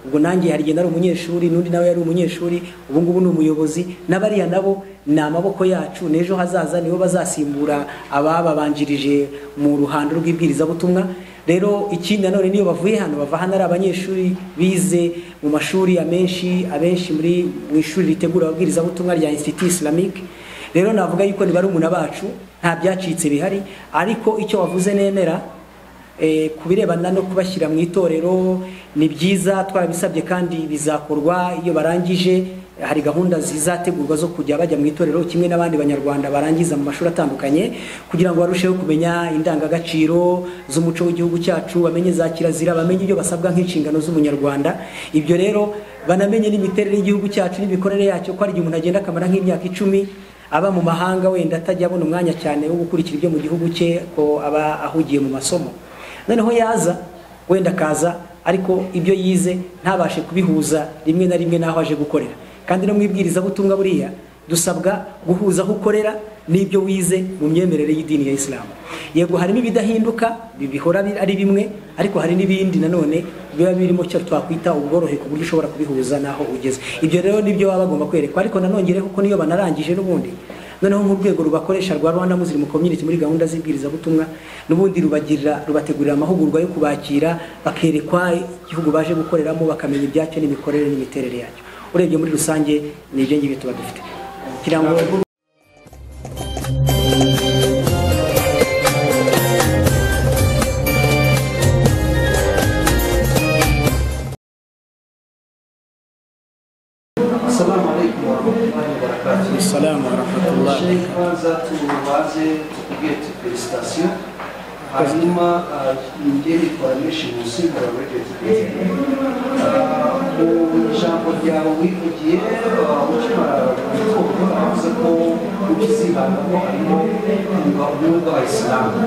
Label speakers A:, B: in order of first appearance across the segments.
A: Ubwo nanjye hari igihe nari umunyeshuri, n'undi nawe yari umunyeshuri, ubu ngubu ni umuyobozi, n'abariya nabo ni amaboko yacu, n'ejo hazaza nibo bazasimbura abababanjirije mu ruhando rw'ibwirizabutumwa. Rero ikindi nanone niyo bavuye hano, bava hano ari abanyeshuri bize mu mashuri amenshi, abenshi muri mu ishuri ritegura ababwirizabutumwa rya Institut Islamique. Rero navuga yuko ni barumuna bacu, nta byacitse bihari. Ariko icyo wavuze nemera, ku birebana no kubashyira mu itorero ni byiza, twarabisabye kandi bizakorwa iyo barangije. Hari gahunda zizategurwa zo kujya bajya mu itorero kimwe n'abandi banyarwanda barangiza mu mashuri atandukanye, kugira ngo barusheho kumenya indangagaciro z'umuco w'igihugu cyacu, bamenye za kirazira, bamenye ibyo basabwa nk'inshingano z'umunyarwanda. Ibyo rero banamenye n'imiterere y'igihugu cyacu n'imikorere yacyo, ko hari igihe umuntu agenda akamara nk'imyaka 10 aba mu mahanga, wenda atajya abona umwanya cyane wo gukurikira ibyo mu gihugu cye, ko aba ahugiye mu masomo. Noneho yaza wenda akaza, ariko ibyo yize ntabashe kubihuza rimwe na rimwe n'aho aje gukorera. Kandi no mu ibwirizabutumwa buriya dusabwa guhuza aho ukorera n'ibyo wize mu myemerere y'idini ya Islam. Yego harimo ibidahinduka bihora ari bimwe, ariko hari n'ibindi nanone biba birimo cyo twakwita ubworohe, ku buryo ushobora kubihuza n'aho ugeze. Ibyo rero nibyo baba bagomba kwerekwa. Ariko nanongereho ko niyo banarangije n'ubundi, noneho nk'urwego rubakoresha rwa Rwanda Muslim Community muri gahunda z'ibwirizabutumwa, n'ubundi rubategurira amahugurwa yo kubakira, bakerekwa igihugu baje gukoreramo, bakamenya ibyacyo n'imikorere n'imiterere yacyo. Urebye muri rusange ni ibyo ngibyo tuba dufite. Kugira ngo
B: Assalamu alaikum warahmatullahi wabarakatuh.
A: Assalamu warahmatullahi.
B: Sheikh, kwanza tubanze tukubwire félicitations. Hanyuma njye nitwa Ramesh Nkusi wa Radio TV. Mu ijambo ryawe wivugiye ukimara gutorwa, wavuze ko ukizibandaho harimo kunga ubumwe bw'abayisilamu.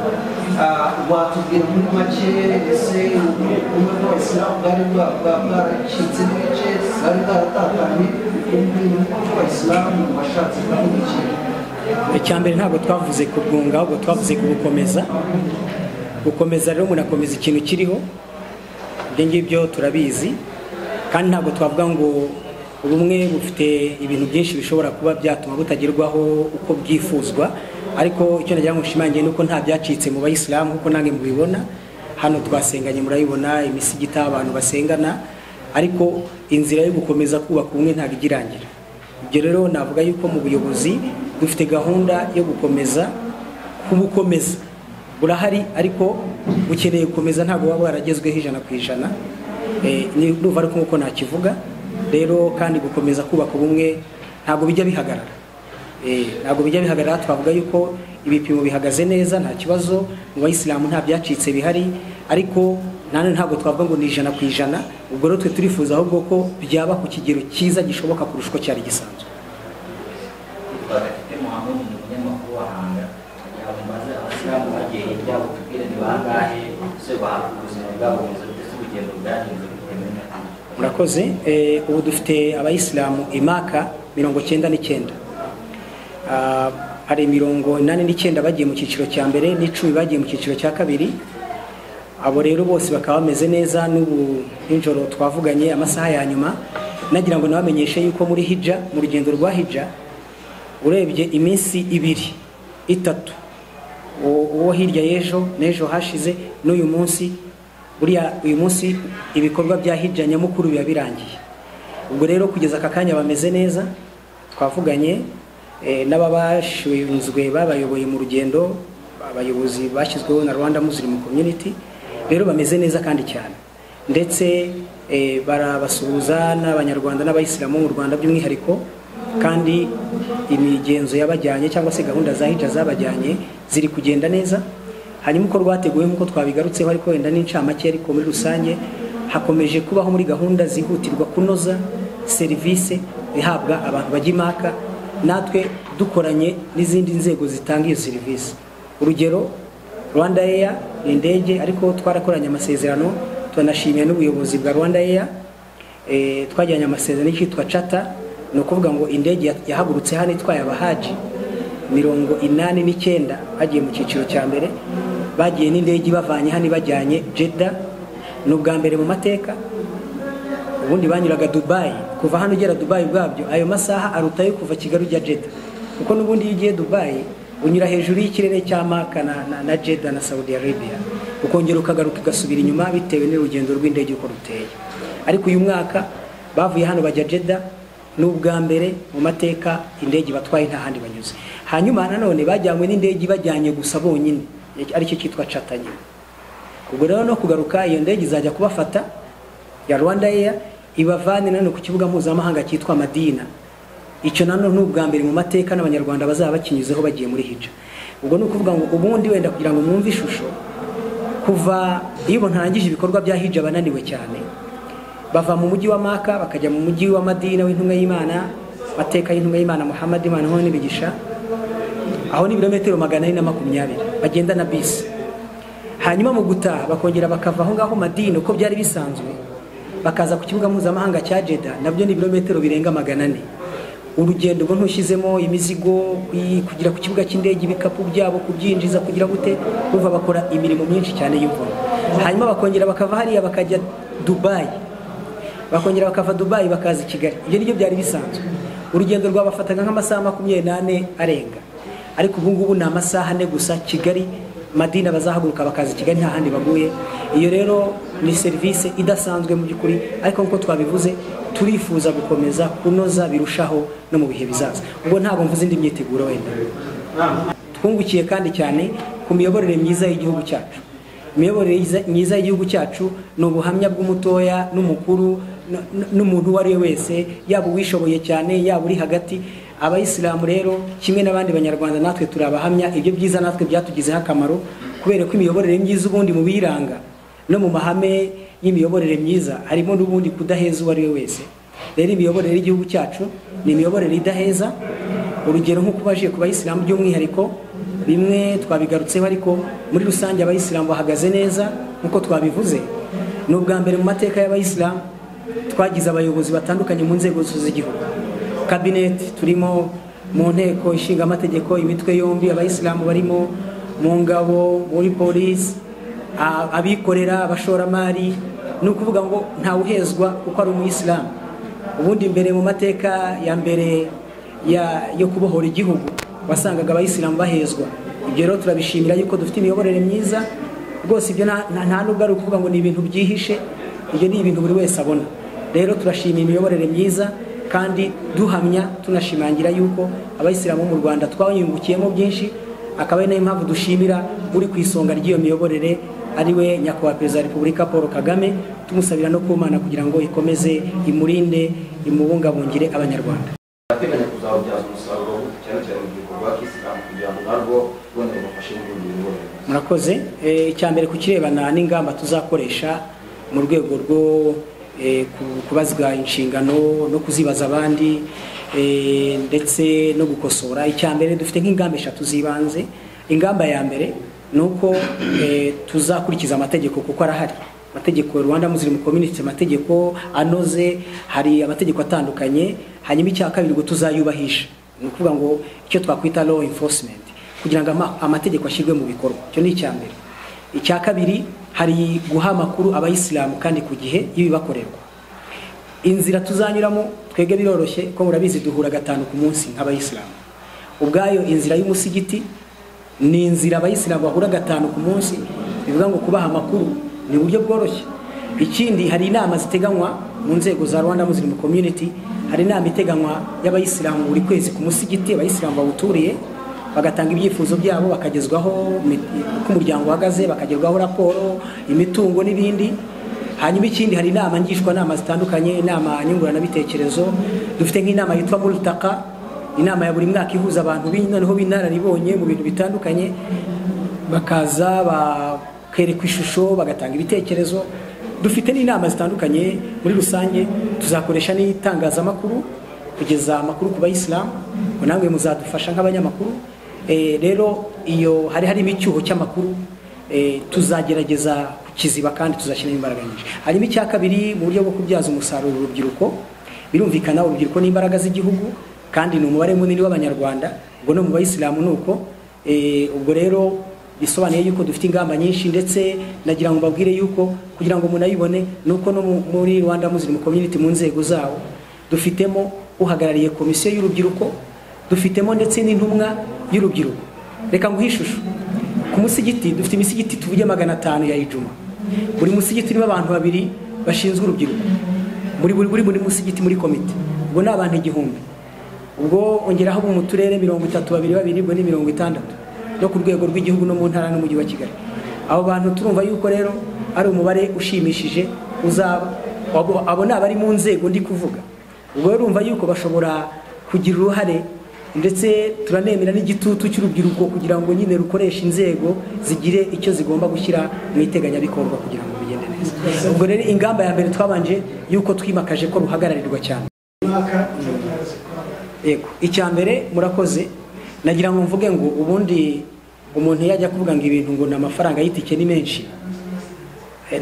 B: Watubwira muri make, ese ubumwe bw'abayisilamu bwari bwaracitse n'ibice, bwari bwaratatanye? Ubumwe bw'abayisilamu washatse kuvuga iki?
A: Icya mbere ntabwo twavuze kubwunga, ahubwo twavuze kubukomeza. Gukomeza rero umuntu akomeza ikintu kiriho, ibyo ngibyo turabizi. Kandi ntabwo twavuga ngo ubumwe bufite ibintu byinshi bishobora kuba byatuma butagerwaho uko byifuzwa, ariko icyo nagira ngo nshimangiye ni uko nta byacitse mu bayisilamu, kuko nange mubibona hano twasenganye, murabibona imisigita abantu basengana, ariko inzira yo gukomeza kubaka ubumwe ntabwo igirangira. Ibyo rero navuga yuko mu buyobozi dufite gahunda yo gukomeza kubukomeza. Burahari ariko bukeneye gukomeza, ntabwo buba bwaragezweho 100%. Ndumva ariko nkuko nakivuga rero, kandi gukomeza kubaka ubumwe ntabwo bijya bihagarara. Ntabwo bijya bihagarara. Twavuga yuko ibipimo bihagaze neza, nta kibazo mu bayisilamu, nta byacitse bihari, ariko nanone ntabwo twavuga ngo ni 100%. Ubwo rero twe turifuza ahubwo ko byaba ku kigero cyiza gishoboka kurusha uko cyari gisanzwe.
C: Dufite Muhammad, ni umunyamakuru wa Hanga. Yamubaze abasilamu bagiye hirya, tubwire ni bangahe, ese bahabwa ubuzima bwabo bumeze bute, se urugendo bwagenze bite muri Maka?
A: Murakoze. Ubu dufite abayisilamu i Maka 99. Hari 89 bagiye mu cyiciro cya mbere n'10 bagiye mu cyiciro cya kabiri. Abo rero bose bakaba bameze neza. N'ubu nijoro twavuganye amasaha ya nyuma, nagira ngo nabamenyeshe yuko muri hijja, mu rugendo rwa hijja, urebye iminsi 2 3, uwo hirya y'ejo n'ejo hashize n'uyu munsi, buriya uyu munsi ibikorwa bya hijja nyamukuru biba birangiye. Ubwo rero kugeza aka kanya bameze neza. Twavuganye n'ababashinzwe babayoboye mu rugendo, abayobozi bashyizweho na Rwanda Muslim Community, rero bameze neza kandi cyane. Ndetse barabasuhuza n'abanyarwanda n'abayisilamu mu Rwanda by'umwihariko, kandi imigenzo yabajyanye cyangwa se gahunda za hijja zabajyanye ziri kugenda neza. Hanyuma uko rwateguwe nk'uko twabigarutseho, ariko wenda n'incamake, ariko muri rusange hakomeje kubaho muri gahunda zihutirwa kunoza serivisi ihabwa abantu bajya i Maka, natwe dukoranye n'izindi nzego zitanga iyo serivisi. Urugero Rwanda Air ni indege, ariko twarakoranye amasezerano, tunashimira n'ubuyobozi bwa Rwanda Air. Twajyanye amasezerano yitwa Chata, ni ukuvuga ngo indege yahagurutse hano itwaye abahaji 89 bagiye mu cyiciro cya mbere, bagiye n'indege bavanye hano bajyanye Jeddah. Ni ubwa mbere mu mateka Ubundi banyuraga Dubai, kuva hano ugera Dubai ubwabyo ayo masaha arutayo kuva Kigali ujya Jeddah, kuko n'ubundi iyo ugiye Dubai unyura hejuru y'ikirere cya Maka na Jeddah na Saudi Arabia, ukongera ukagaruka ugasubira inyuma bitewe n'urugendo rw'indege uko ruteye. Ariko uyu mwaka bavuye hano bajya Jeddah, ni ubwa mbere mu mateka indege batwaye nta handi banyuze. Hanyuma nanone bajyanywe n'indege bajyanye gusa bonyine, aricyo cyitwa charter nyine. Ubwo rero no kugaruka iyo ndege izajya kubafata ya Rwanda Air ibavane nanone ku kibuga mpuzamahanga cyitwa Madina. Icyo nanone ni ubwa mbere mu mateka n'Abanyarwanda bazaba bakinyuzeho bagiye muri hija. Ubwo ni ukuvuga ngo ubundi wenda kugira ngo mwumve ishusho, kuva iyo umuntu arangije ibikorwa bya hija bananiwe cyane, bava mu mujyi wa Maka bakajya mu mujyi wa Madina w'intumwa y'Imana, mateka y'intumwa y'Imana Muhammad, Imana ho n'imigisha, aho ni ibirometero 420 bagenda na bisi. Hanyuma mu gutaha bakongera bakava aho ngaho Madina uko byari bisanzwe, bakaza ku kibuga mpuzamahanga cya Jeddah, nabyo ni ibirometero birenga 400. Urugendo rwo ntushyizemo imizigo, kugira ku kibuga cy'indege ibikapu byabo kubyinjiza kugira gute, urumva bakora imirimo myinshi cyane y'imvune. Hanyuma bakongera bakava hariya bakajya Dubai, bakongera bakava Dubai bakaza i Kigali. Ibyo nibyo byari bisanzwe. Urugendo rwabafataga nk'amasaha 24 arenga, ariko ubu ngubu ni amasaha 4 gusa. Kigali Madina bazahaguruka bakaza i Kigali nta handi baguye. Iyo rero ni serivisi idasanzwe mu by'ukuri, ariko nk'uko twabivuze turifuza gukomeza kunoza birushaho no mu bihe bizaza. Ubwo ntabwo mvuze indi myiteguro wenda. Twungukiye kandi cyane ku miyoborere myiza y'igihugu cyacu. Imiyoborere myiza y'igihugu cyacu ni ubuhamya bw'umutoya n'umukuru n'umuntu uwo ari we wese, yaba uwishoboye cyane, yaba uri hagati. Abayisilamu rero kimwe n'abandi banyarwanda natwe turabahamya ibyo byiza natwe byatugizeho akamaro, kubera ko imiyoborere myiza ubundi mu biranga no mu mahame y'imiyoborere myiza harimo n'ubundi kudaheza uwo ari we wese. Rero imiyoborere y'igihugu cyacu ni imiyoborere idaheza. Urugero nk'uko baje ku bayisilamu by'umwihariko, bimwe twabigarutseho, ariko muri rusange abayisilamu bahagaze neza nk'uko twabivuze. Ni ubwa mbere mu mateka y'abayisilamu twagize abayobozi batandukanye mu nzego z'igihugu. Cabinet turimo, mu nteko ishinga amategeko, imitwe yombi abayisilamu barimo, mu ngabo, muri polisi, abikorera, abashoramari. Ni ukuvuga ngo ntawuhezwa kuko ari umuyisilamu. Ubundi mbere mu mateka ya mbere yo kubohora igihugu wasangaga abayisilamu bahezwa. Ibyo rero turabishimira yuko dufite imiyoborere myiza rwose. Ibyo nta nubwo ari ukuvuga ngo ni ibintu byihishe, ibyo ni ibintu buri wese abona. Rero turashimira imiyoborere myiza kandi duhamya tunashimangira yuko abayisilamu mu Rwanda twayungukiyemo byinshi, akaba ari nayo mpamvu dushimira uri ku isonga ry'iyo miyoborere ari we Nyakubahwa Perezida wa Repubulika Paul Kagame, tumusabira no ku Mana kugira ngo ikomeze imurinde, imubungabungire Abanyarwanda.
D: Abateganya kuzawubyaza umusaruro cyane cyane urubyiruko rwa kisilamu kugira ngo narwo rwongere rubafashe muri ubu miyoborere.
A: Murakoze. Icya mbere ku kirebana n'ingamba tuzakoresha mu rwego rwo kubazwa inshingano no kuzibaza abandi, ndetse no gukosora. Icya mbere dufite nk'ingamba 3 z'ibanze. Ingamba ya mbere nuko tuzakurikiza amategeko kuko arahari. Amategeko Rwanda Muslim Community, amategeko anoze, hari amategeko atandukanye. Hanyuma icya kabiri ngo tuzayubahisha, ni ukuvuga ngo icyo twakwita law enforcement, kugira ngo amategeko ashyirwe mu bikorwa. Icyo ni icya mbere. Icya kabiri hari guha amakuru abayisilamu kandi ku gihe y'ibibakorerwa. Inzira tuzanyuramo twege biroroshye ko murabizi duhura 5 ku munsi nk'abayisilamu. Ubwayo inzira y'umusigiti ni inzira abayisilamu bahura 5 ku munsi, bivuga ngo kubaha amakuru ni uburyo bworoshye. Ikindi hari inama ziteganywa mu nzego za Rwanda Muslim Community, hari inama iteganywa y'abayisilamu buri kwezi ku musigiti, abayisilamu bawuturiye bagatanga ibyifuzo byabo, bakagezwaho uko umuryango uhagaze, bakagerwaho raporo, imitungo n'ibindi. Hanyuma ikindi hari inama ngishwa nama zitandukanye, inama nyunguranabitekerezo. Dufite nk'inama yitwa Multaka, inama ya buri mwaka ihuza abantu noneho b'inararibonye mu bintu bitandukanye, bakaza bakerekwa ishusho, bagatanga ibitekerezo. Dufite n'inama zitandukanye muri rusange. Tuzakoresha n'itangazamakuru kugeza amakuru ku bayisilamu, ngo namwe muzadufasha nk'abanyamakuru. Rero iyo hari harimo icyuho cy'amakuru, tuzagerageza kukiziba kandi tuzashyiramo imbaraga nyinshi. Hanyuma icya kabiri mu buryo bwo kubyaza umusaruro urubyiruko, birumvikana urubyiruko ni imbaraga z'igihugu kandi ni umubare munini w'Abanyarwanda, ubwo no mu bayisilamu nuko. Ubwo rero Bisobanuye yuko dufite ingamba nyinshi, ndetse nagira ngo mbabwire yuko kugira ngo munayibone nuko no muri Rwanda Muslim Community mu nzego zawo dufitemo uhagarariye komisiyo y'urubyiruko, dufitemo ndetse n'intumwa y'urubyiruko. Reka nguhe ishusho. Ku musigiti dufite imisigiti tuvuge 500 ya Ijuma. Buri musigiti urimo abantu babiri bashinzwe urubyiruko. Muri buri musigiti muri komite. Ubwo ni abantu 1000. Ubwo ongeraho mu turere 32 babiri babiri, ubwo ni 60. No ku rwego rw'igihugu no mu ntara n'umujyi wa Kigali. Abo bantu turumva yuko rero ari umubare ushimishije uzaba. Abo ni abari mu nzego ndi kuvuga. Ubwo rero urumva yuko bashobora kugira uruhare, ndetse turanemera n'igitutu cy'urubyiruko kugira ngo nyine rukoreshe inzego zigire icyo zigomba gushyira mu iteganyabikorwa kugira ngo bigende neza. Ubwo rero ingamba ya mbere twabanje yuko twimakaje ko ruhagararirwa cyane. Yego, icya mbere murakoze. Nagira ngo mvuge ngo ubundi umuntu yajya kuvuga ngo ibintu ngo n'amafaranga y'itike ni menshi.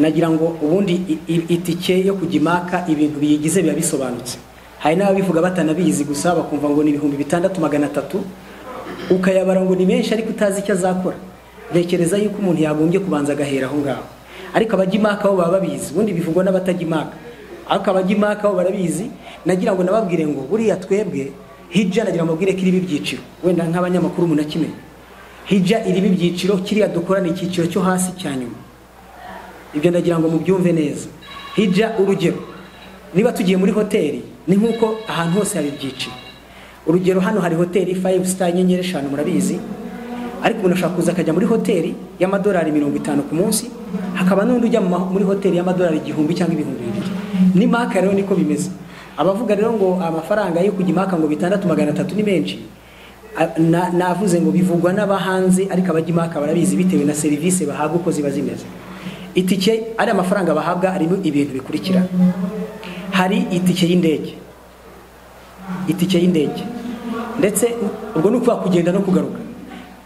A: Nagira ngo ubundi itike yo kujya Maka ibintu biyigize biba bisobanutse. Hari n'ababivuga batanabizi gusa bakumva ngo ni 6300, ukayabara ngo ni menshi ariko utazi icyo azakora. Ntekereza yuko umuntu yagombye kubanza agahera aho ngaho. Ariko abajya Maka bo baba babizi, ubundi bivugwa n'abatajya Maka. Ariko abajya Maka bo barabizi. Nagira ngo nababwire ngo buriya twebwe Hijja, nagira ngo mbabwire ko iri ibyiciro, wenda nk'abanyamakuru munakimenya. Hijja iri ibyiciro, kiriya dukora ni icyiciro cyo hasi cya nyuma. Ibyo ndagira ngo mubyumve neza. Hijja, urugero, niba tugiye muri hoteli ni nkuko ahantu hose hari ibyiciro. Urugero hano hari hoteli 5 star, inyenyeri 5 murabizi, ariko umuntu ashobora kuza akajya muri hoteli y'amadolari 50 ku munsi, hakaba n'undi ujya muri hoteli y'amadolari 1000 cyangwa 2000. Ni Maka rero niko bimeze. Abavuga rero ngo amafaranga yo kujya Maka ngo 6300 ni menshi, navuze ngo bivugwa n'abahanzi, ariko abajya Maka barabizi bitewe na serivisi bahabwa uko ziba zimeze. Itike ari amafaranga bahabwa arimo ibintu bikurikira. Hari itike y'indege, itike y'indege ndetse ubwo ni ukuvuga kugenda no kugaruka.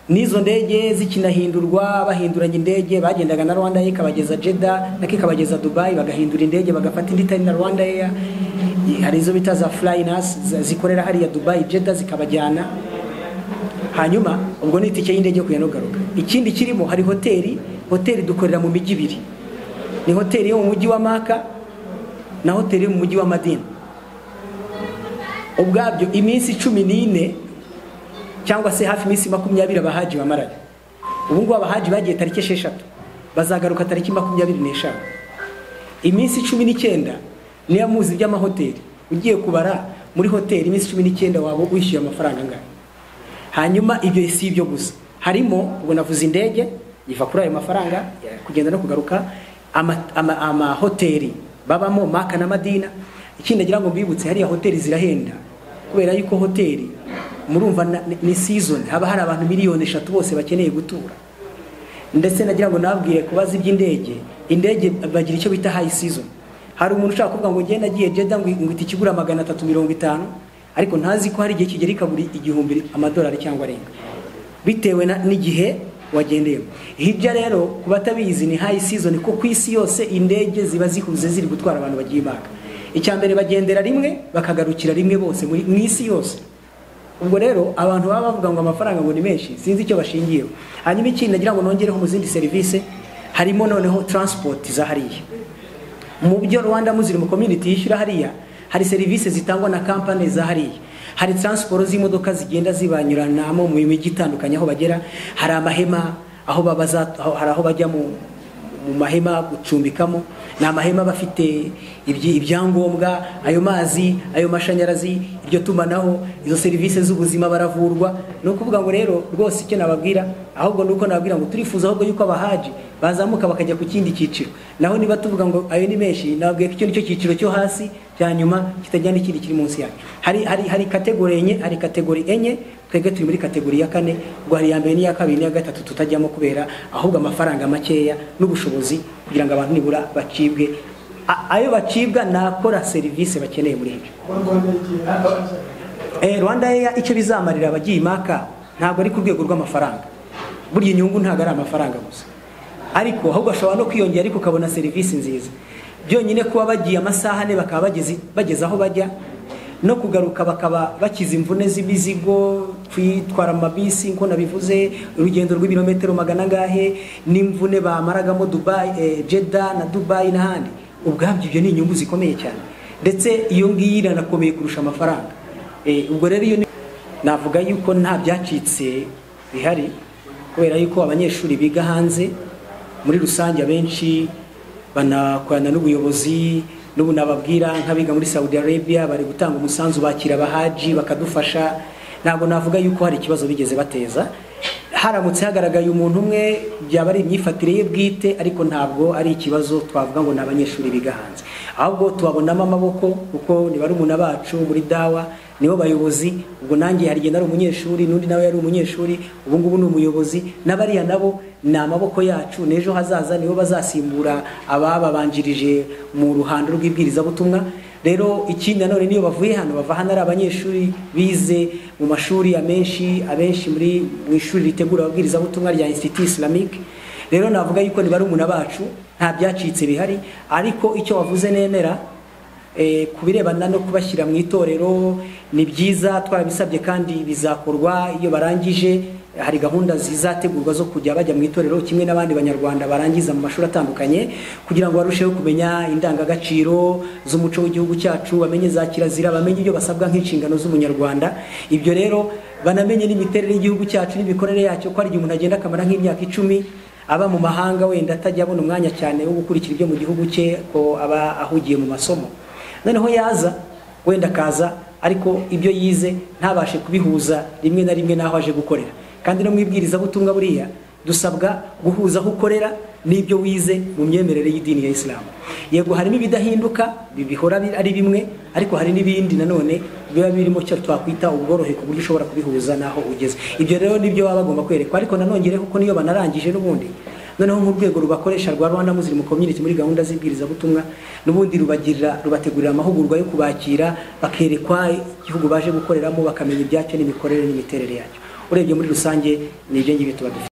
A: N'izo ndege zikinahindurwa, bahinduranya indege, bagendaga na Rwanda Air ikabageza Jeddah, nako ikabageza Dubai, bagahindura indege bagafata indi itari na Rwanda Air. Hari izo bita za Flynas zikorera hariya Dubai, Jeddah zikabajyana. Hanyuma ubwo ni itike y'indege kujya no kugaruka. Ikindi kirimo hari hoteli, hoteli dukorera mu mijyi ibiri. Ni hoteli yo mu mujyi wa Maka na hoteli yo mu mujyi wa Madina. Ubwabyo iminsi 14 cyangwa se hafi iminsi 20 abahaji bamarayo. Ubu ngubu abahaji bagiye tariki 6, bazagaruka tariki 25. Iminsi 19 niyo muzi by'amahoteli. Ugiye kubara muri hoteli iminsi 19 waba wishyuye amafaranga angahe? Hanyuma ibyo si ibyo gusa, harimo ubwo navuze indege iva kuri ayo mafaranga kugenda no kugaruka, amahoteli babamo Maka na Madina. Ikindi nagira ngo mbibutse, hariya hoteli zirahenda kubera yuko hoteli murumva ni season, haba hari abantu 3 miliyoni bose bakeneye gutura. Ndetse nagira ngo nababwire kubaza iby'indege, indege bagira icyo bita high season. Hari umuntu ushaka kuvuga ngo ngende nagiye Jeddah ngo itike igura 350, ariko ntazi ko hari igihe kigera ikabura 1000 amadolari cyangwa arenga, bitewe n'igihe wagendeyemo. Hijja rero ku batabizi ni high season, ko ku isi yose indege ziba zihuze ziri gutwara abantu bagiye Maka. Icya mbere bagendera rimwe bakagarukira rimwe bose mu isi yose. Ubwo rero abantu baba bavuga ngo amafaranga ngo ni menshi, sinzi icyo bashingiyeho. Hanyuma ikindi nagira ngo nongereho mu zindi serivisi harimo noneho transport za hariya. Mu byo Rwanda Muslim Community yishyura hariya hari serivisi zitangwa na company za hariya. Hari transport z'imodoka zigenda zibanyuranamo mu mijyi itandukanye aho bagera, hari amahema aho babaza, hari aho bajya mu mahema gucumbikamo, ni amahema bafite ibyangombwa, ayo mazi, ayo mashanyarazi, iryo tumanaho, izo serivisi z'ubuzima baravurwa. Ni ukuvuga ngo rero rwose icyo nababwira ahubwo nuko nababwira ngo turifuza ahubwo yuko abahaji bazamuka bakajya ku kindi cyiciro. Naho niba tuvuga ngo ayo ni menshi, nababwiye ko icyo nicyo cyiciro cyo hasi cya nyuma kitajya n'ikindi kiri munsi yacyo. Hari kategori enye, hari kategori enye, twebwe turi muri kategori ya 4, ubwo hari iya mbere n'iya kabiri n'iya gatatu tutajyamo kubera ahubwo amafaranga makeya n'ubushobozi kugira ngo abantu nibura bacibwe ayo bacibwa nakora serivisi bakeneye muri ibyo. Rwanda Air icyo bizamarira abagiye Maka ntabwo ari ku rwego rw'amafaranga. Burya inyungu ntabwo ari amafaranga gusa, ariko ahubwo ashobora no kwiyongera ariko ukabona serivisi nziza. Byonyine kuba bagiye amasaha ane bakaba bageze aho bajya, No kugaruka bakaba bakiza imvune z'imizigo, kwitwara amabisi nko nabivuze, urugendo rw'ibirometero magana angahe, n'imvune bamaragamo Dubai, Jeddah na Dubai n'ahandi. Ubwabyo ibyo ni inyungu zikomeye cyane, ndetse iyo ngiyi iranakomeye kurusha amafaranga. Ubwo rero iyo navuga yuko nta byacitse bihari, kubera yuko abanyeshuri biga hanze muri rusange abenshi banakorana n'ubuyobozi. N'ubu nababwira nk'abiga muri Saudi Arabia bari gutanga umusanzu, bakira abahaji bakadufasha. Ntabwo navuga yuko hari ikibazo bigeze bateza. Haramutse hagaragaye umuntu umwe byaba ari imyifatire ye bwite, ariko ntabwo ari ikibazo twavuga ngo ni abanyeshuri biga hanze, ahubwo tubabonamo amaboko kuko ni barumuna bacu muri dawa, nibo bayobozi. Ubwo nanjye hari igihe nari umunyeshuri, n'undi nawe yari umunyeshuri, ubu ngubu ni umuyobozi, n'abariya nabo ni amaboko yacu, n'ejo hazaza nibo bazasimbura abababanjirije mu ruhando rw'ibwirizabutumwa. Rero ikindi nanone niyo bavuye hano, bava hano ari abanyeshuri bize mu mashuri amenshi, abenshi muri mu ishuri ritegura ababwirizabutumwa rya Institut Islamique. Rero navuga yuko ni barumuna bacu, nta byacitse bihari. Ariko icyo wavuze nemera, ku birebana no kubashyira mu itorero ni byiza, twarabisabye kandi bizakorwa iyo barangije. Hari gahunda zizategurwa zo kujya bajya mu itorero kimwe n'abandi banyarwanda barangiza mu mashuri atandukanye, kugira ngo barusheho kumenya indangagaciro z'umuco w'igihugu cyacu, bamenye za kirazira, bamenye ibyo basabwa nk'inshingano z'umunyarwanda. Ibyo rero banamenye n'imiterere y'igihugu cyacu n'imikorere yacyo, ko hari igihe umuntu agenda akamara nk'imyaka 10 aba mu mahanga, wenda atajya abona umwanya cyane wo gukurikira ibyo mu gihugu cye, ko aba ahugiye mu masomo. Noneho yaza wenda akaza, ariko ibyo yize ntabashe kubihuza rimwe na rimwe n'aho aje gukorera. Kandi no mu ibwirizabutumwa buriya dusabwa guhuza aho ukorera n'ibyo wize mu myemerere y'idini ya Islam. Yego harimo ibidahinduka bihora ari bimwe, ariko hari n'ibindi nanone biba birimo cyo twakwita ubworohe, ku buryo ushobora kubihuza n'aho ugeze. Ibyo rero nibyo baba bagomba kwerekwa. Ariko nanongereho ko niyo banarangije n'ubundi, noneho nk'urwego rubakoresha rwa Rwanda Muslim Community muri gahunda z'ibwirizabutumwa, n'ubundi rubagirira, rubategurira amahugurwa yo kubakira, bakerekwa igihugu baje gukoreramo, bakamenya ibyacyo n'imikorere n'imiterere yacyo. Urebye muri rusange ni ibyo ngibyo tuba dufite.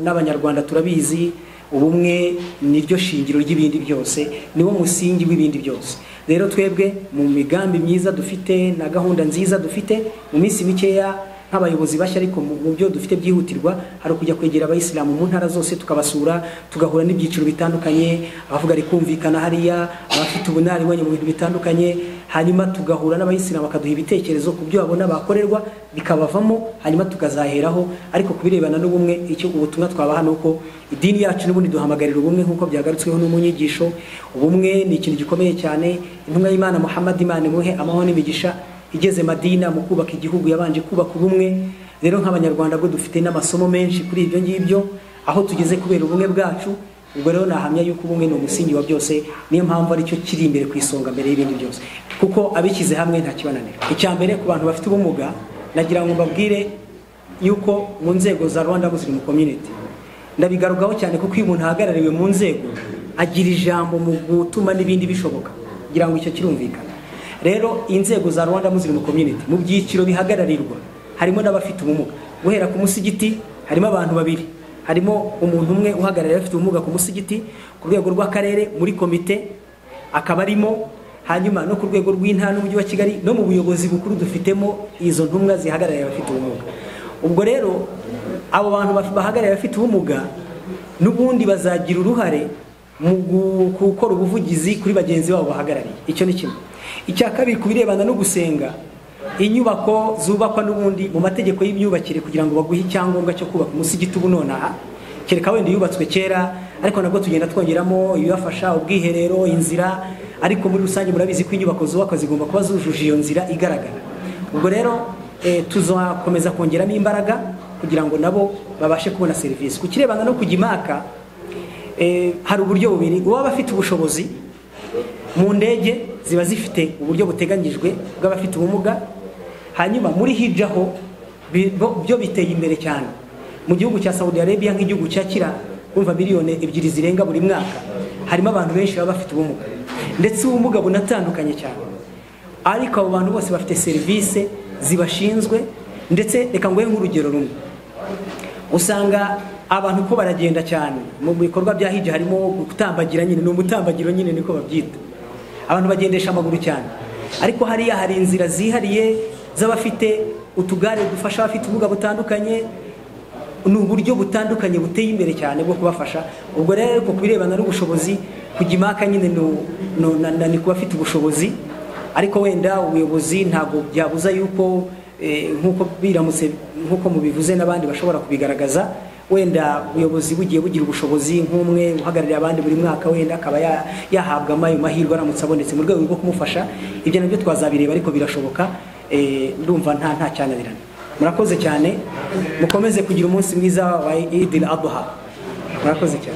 A: N'abanyarwanda turabizi, ubumwe niryo shingiro ry'ibindi byose, niwo musingi w'ibindi byose. Rero twebwe mu migambi myiza dufite na gahunda nziza dufite, mu minsi mikeya nk'abayobozi bashya, ariko mu byo dufite byihutirwa hari kujya kwegera abayisilamu mu ntara zose, tukabasura, tugahura n'ibyiciro bitandukanye, abavuga rikumvikana hariya, abafite ubunararibonye mu bintu bitandukanye, hanyuma tugahura n'abayisilamu bakaduha ibitekerezo ku byo babona bakorerwa bikabavamo, hanyuma tukazaheraho. Ariko kubirebana n'ubumwe, icyo ubutumwa twabaha nuko idini yacu n'ubundi duhamagarira ubumwe nk'uko byagarutsweho no mu nyigisho. Ubumwe ni ikintu gikomeye cyane. Intumwa y'Imana Muhammad, Imana imuhe amahoro n'imigisha, igeze Madina mu kubaka igihugu yabanje kubaka ubumwe. Rero nk'abanyarwanda bwo dufite n'amasomo menshi kuri ibyo ngibyo, aho tugeze kubera ubumwe bwacu. Ubwo rero nahamya yuko ubumwe ni umusingi wa byose, niyo mpamvu aricyo kiri imbere ku isonga mbere y'ibindi byose, kuko abishyize hamwe nta kibananira. Icya mbere ku bantu bafite ubumuga, nagira ngo mbabwire yuko mu nzego za Rwanda Muslim Community, ndabigarukaho cyane kuko iyo umuntu ahagarariwe mu nzego agira ijambo mu gutuma n'ibindi bishoboka, kugira ngo icyo kirumvikana. Rero inzego za Rwanda Muslim Community mu byiciro bihagararirwa harimo n'abafite ubumuga. Guhera ku musigiti harimo abantu babiri, harimo umuntu umwe uhagarariye abafite ubumuga ku musigiti, ku rwego rw'akarere muri komite akaba arimo, hanyuma no ku rwego rw'intara n'umujyi wa Kigali no mu buyobozi bukuru dufitemo izo ntumwa zihagarariye abafite ubumuga. Ubwo rero abo bantu bahagarariye abafite ubumuga n'ubundi bazagira uruhare mu gukora ubuvugizi kuri bagenzi babo bahagarariye. Icyo ni kimwe. Icya kabiri, ku birebana no gusenga, inyubako zubakwa n'ubundi mu mategeko y'imyubakire kugira ngo baguhe icyangombwa cyo kubaka umusigiti ubu nonaha, kereka wenda yubatswe kera, ariko nabwo tugenda twongeramo ibibafasha, ubwiherero, inzira, ariko muri rusange murabizi ko inyubako zubakwa zigomba kuba zujuje iyo nzira igaragara. Ubwo rero tuzakomeza kongeramo imbaraga kugira ngo nabo babashe kubona serivisi. Ku kirebana no kujya imaka, hari uburyo bubiri. Uwaba afite ubushobozi, mu ndege ziba zifite uburyo buteganyijwe bw'abafite ubumuga, hanyuma muri hijaho byo biteye imbere cyane. Mu gihugu cya Saudi Arabia nk'igihugu cyakira umva miliyoni 2 zirenga buri mwaka, harimo abantu benshi baba bafite ubumuga, ndetse ubumuga bunatandukanye cyane, ariko abo bantu bose bafite serivisi zibashinzwe. Ndetse reka nguhe nk'urugero rumwe, usanga abantu ko baragenda cyane mu bikorwa bya hija, harimo gutambagira nyine, ni umutambagiro nyine niko babyita, abantu bagendesha amaguru cyane. Ariko hariya hari inzira zihariye z'abafite utugare dufasha abafite ubumuga butandukanye. Ni uburyo butandukanye buteye imbere cyane bwo kubafasha. Ubwo rero ariko ku birebana n'ubushobozi, kujya impaka nyine ni ku bafite ubushobozi, ariko wenda ubuyobozi ntabwo byabuza yuko nk'uko biramutse nk'uko mubivuze n'abandi bashobora kubigaragaza, wenda ubuyobozi bugiye bugira ubushobozi nk'umwe uhagarariye abandi buri mwaka, wenda akaba yahabwa ayo mahirwe aramutse abonetse mu rwego rwo kumufasha. Ibyo nabyo twazabireba, ariko birashoboka. Ndumva nta cyananirana. Murakoze cyane, mukomeze kugira umunsi mwiza wa Eid al-Adha. Murakoze cyane.